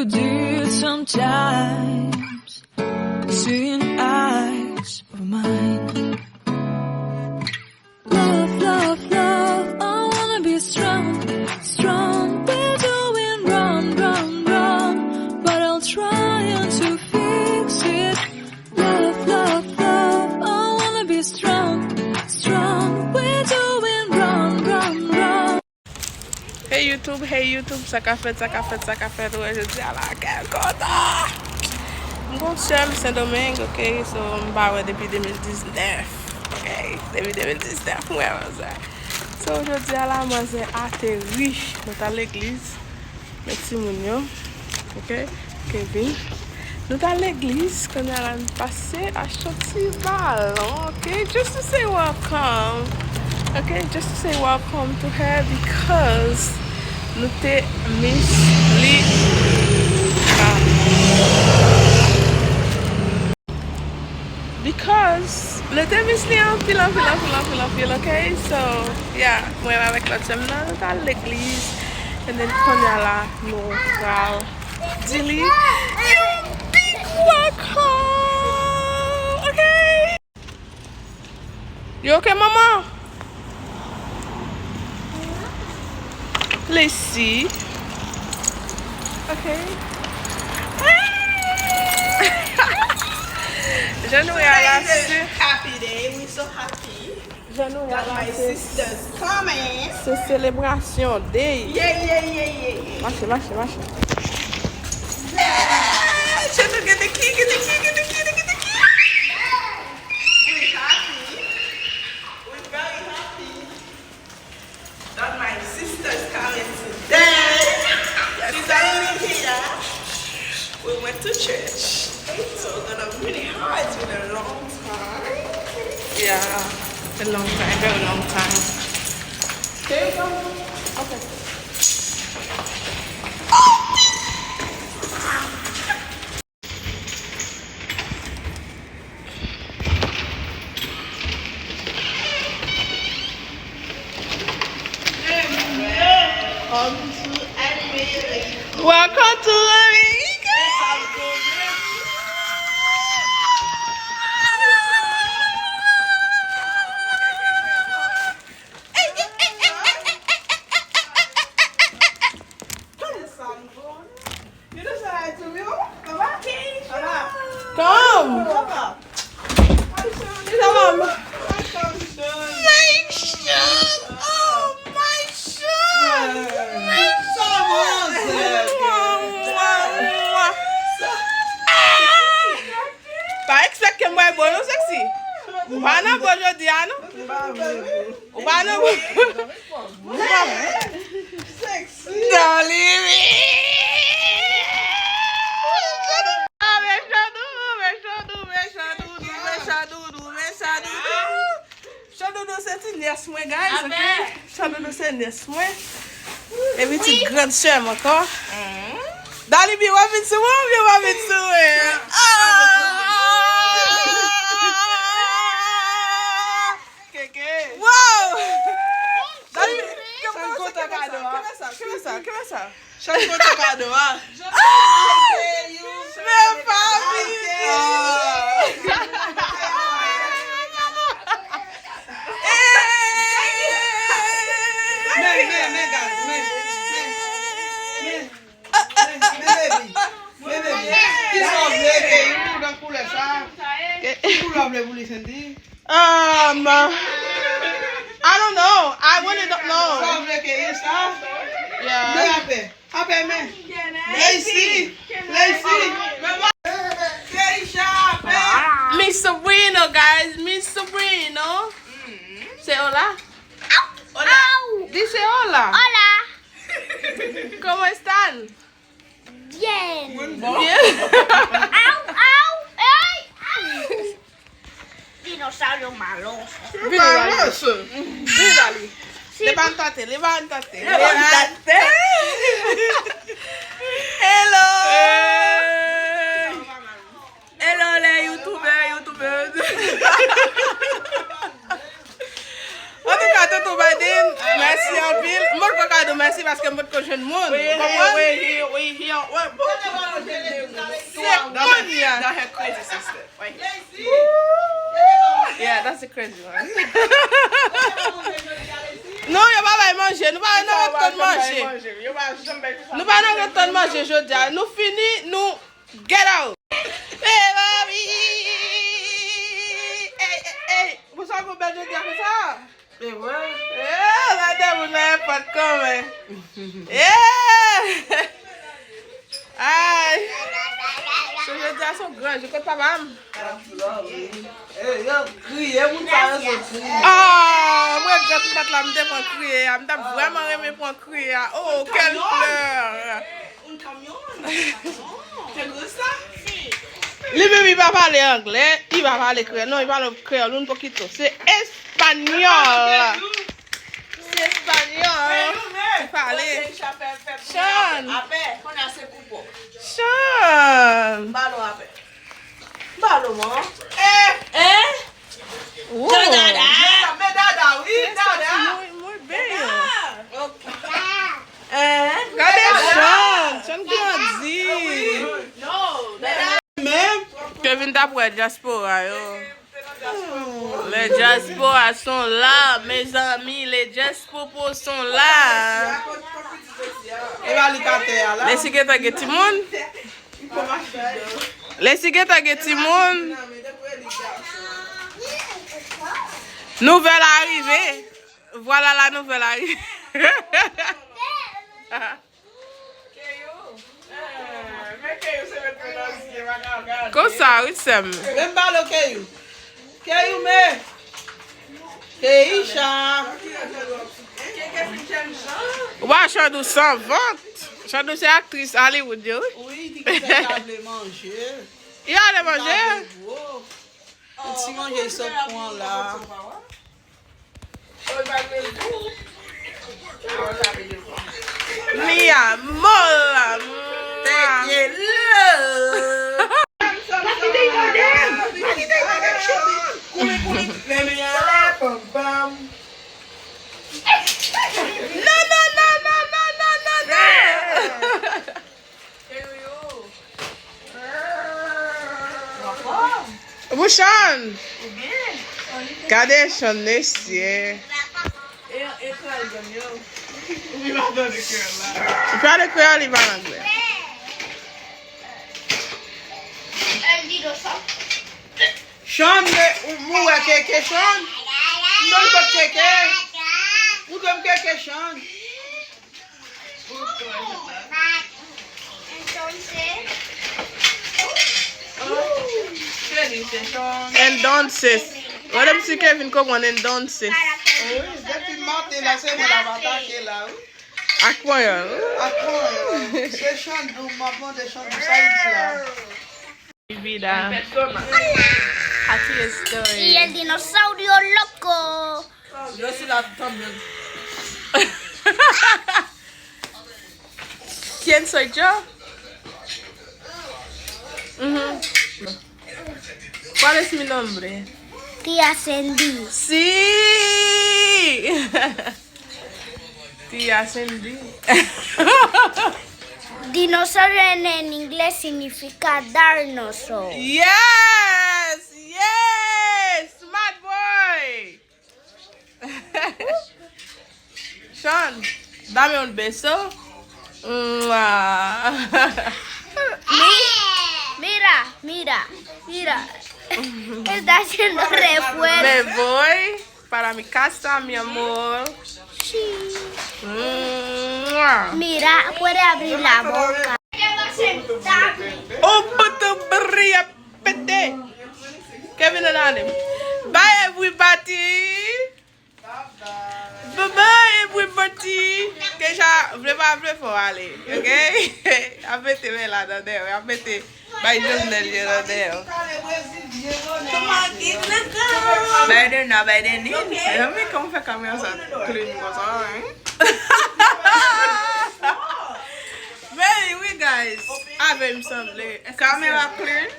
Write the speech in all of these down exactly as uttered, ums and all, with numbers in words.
Did sometimes see in eyes of mine. Love, love, love, I wanna be strong, strong. We're doing wrong, wrong, wrong, but I'll try to fix it. Love, love, love, I wanna be strong, strong. We're doing wrong, wrong, wrong. Hey YouTube, hey YouTube, sa ka fèt, sa ka fèt, sa ka fèt, ou wè jodi a la, kè kontan. M gon sè m Sendomeng, ok, so m pa wè depi de mil diznèf, ok, depi de mil diznèf m wè manzè. So jodi a la, manzè ateri, nou t al legliz, met timoun yo. Ok, Kevin. Nou t al legliz, kounye a la n pase achte yon ti balon, ok, just to say welcome. Ok, just to say welcome to her because nou te miss li. Ah. Because nou te miss li anpil, anpil, anpil, anpil, anpil, ok? So, yeah, mwen avèk lòt sè m nan, nou t al legliz. And then, kounye a la, nou pral di li yon big welcome, ok? You ok, manman? Let's see. Ok. Jan nou wè a la, se happy day. We so happy. Jan nou wè a la, se, se selebrasyon day. Yeah, yeah, yeah, yeah, yeah. Mache, mache, mache. Yeah! Jan nou gen the key, gen the key, gen the key, gen the key. We happy. We very happy that my sister's coming today. She's already here. We went to church. So we're gonna really hard. It's been a long time. Yeah, a long time, very long time. Can you come? Okay. Welcome to America! Come! Come! My son! Oh, my son! My son! Pa expect ke m bay bo non, Sexy. Ou pa nan bo jodi a non. Ou pa nan bo. Sexy. Dali. Ah, mechan doudou, mechan doudou, mechan doudou, mechan doudou, mechan doudou. Chandoudou se ti nyès mwen, guys, ok? Chandoudou se nyès mwen. Epi ti grand sè m ankò. Dali bi, w ap vin sou mwen oubyen w ap vin sou mwen? Ah! Keke. Wow! Dali, kenbe sa, kenbe sa, kenbe sa, kenbe sa. Chak kote kado a. Men pa vini. Men, men, men, guys, men, men, men, men, men, baby. Men, baby. Kisa w vle ke yon nan koulè sa? Ki koulè w vle pou li, Sandy? Um, I don't know. I really don't know. Sa w vle ke ye sa? Yeah. Men apè. Apè men. Lacey. Lacey. Miss Sabrina, guys. Miss Sabrina. Say hola. Hola. Dice hola. Hola. ¿Cómo están? Bien. Bien. Au, au, ey, au. Dinosaurio maloso. Vini, Dali. Vini, Dali. Levantate, levantate. Levantate. Hello. Hey. Hello, les youtubeurs, youtubeuses. Antouka, Tonton Biden, mèsi anpil. Mwen poko ka di w mèsi paske m potko jwenn moun. Ou konprann? Se kounye a. Yeah, that's a crazy one. Non, yo pa bay manje. Nou pa nan ret tann manje. Nou pa nan ret tann manje jodi a. Nou fini, nou get out. Hey, mami. Hey, hey, hey. Pou sa gon bèl jodi a konsa? E vre? Eh, la de moun nan e pòt kanmenm. Eh! Ay! Se jodi a se yon gran jou. Kot papa m? Eh, yo kriye, moun sa yo sot kriye. Ah, mwen regrèt m pa t la, m te pran kriye a. M t ap vrèman renmen pran kriye a. Oh, quelle fleur! Li menm, li pa pale anglè, li pa pale kreyòl, non, li pale kreyòl, un poquito. Se espanyòl. Se espanyòl. Li pale. Chan. Chan. Balo, man. Eh. Eh. Ouh. Dada. Men dada, wi, dada. Muy, muy bello. Ok. Eh. Gade Chan, Chan grandi. Kevin t ap wè dyaspora yo. Les diasporas sont là, mes amis, les diasporas sont là. E ba li ka tè a la. Lesi gentan gen timoun. Lesi gentan gen timoun. Nouvèl a rive. Vwala la nouvèl a rive. Konsa, wi, sè m. Men m pale w, Keyou. Keyou, men. Keisha. Wa, Chandou san vant. Chandou se aktris Hollywood yo, wi. Wi, li ki fè ta vle manje. Li ale manje? Yon ti manje sot pran la. Mi amor. Thank you, love. Non, non, non, non. Bouchon! Gade Chan mesye. Li pale kreyòl, li pale anglè. Chan, m wè Keke, Chan. Chan kot Keke? Moutre m Keke, Chan. Entonces. Mwen menm si Kevin konprann entonces. Wi, depi maten la, se mwen l ap atake la, wi. Ak panyòl. Ak panyòl. Se Chandou, m ap mande Chandou sa l di la. Mi vida. Aquí estoy. Y el dinosaurio loco. Yo si la también. ¿Quién soy yo? Ujú. ¿Cuál es mi nombre? Tía Cindy. Sí. Tía Cindy. Dinosaurio en, en inglés significa dinosaur. Yes, yes, smart boy. Sean, dame un beso. Mua. Mi-, mira, mira, mira. Está haciendo refuerzo. Me voy para mi casa, mi amor. Sí. Mua. Mira, puede abrir la boca. Un buto bria pete. Kevin and Adam. Bye everybody. Bye bye everybody. Deja, vle pa vle fò ale, ok? Ap mete men la nan dèyè, ap mete bay Jovenel je nan dèyè. Biden nan, Biden ni. Janmi, kòman fè kamera sa clean konsa, hein? Men wi, guys. Avè m sanble. Kamera clean.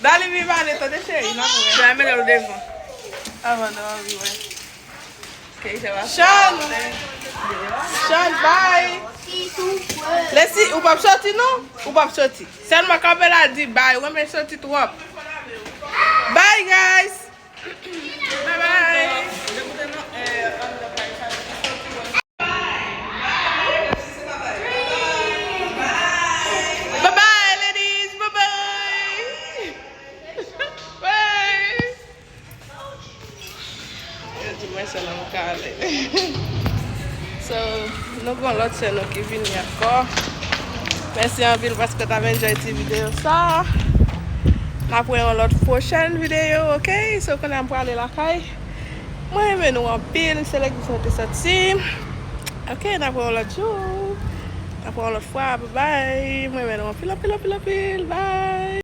Dali, vin ale, tande cheri, n ap wè. Fè mennen l devan. Avan nou anvi wè. Chan! Chan, bye! Lesi, ou p ap soti non? Ou p ap soti. Sèlman kanpe la di bye, ou renmen soti twòp. Bye, guys! Bye bye! Bye bye, ladies! Bye bye! Bye! Yo di mwen se nan m ka ale. So, nou gen lòt sè nou ki vini ankò. Mèsi anpil paske w t ap enjoy ti videyo sa. N ap wè yon lòt pwochèn videyo, ok? So, kounye a m prale lakay. Mwen renmen nou anpil, se legliz mwen te soti. Ok, n ap wè yon lòt jou. N ap wè yon lòt fwa, bye bye. Mwen renmen nou anpil, anpil, anpil, anpil. Bye.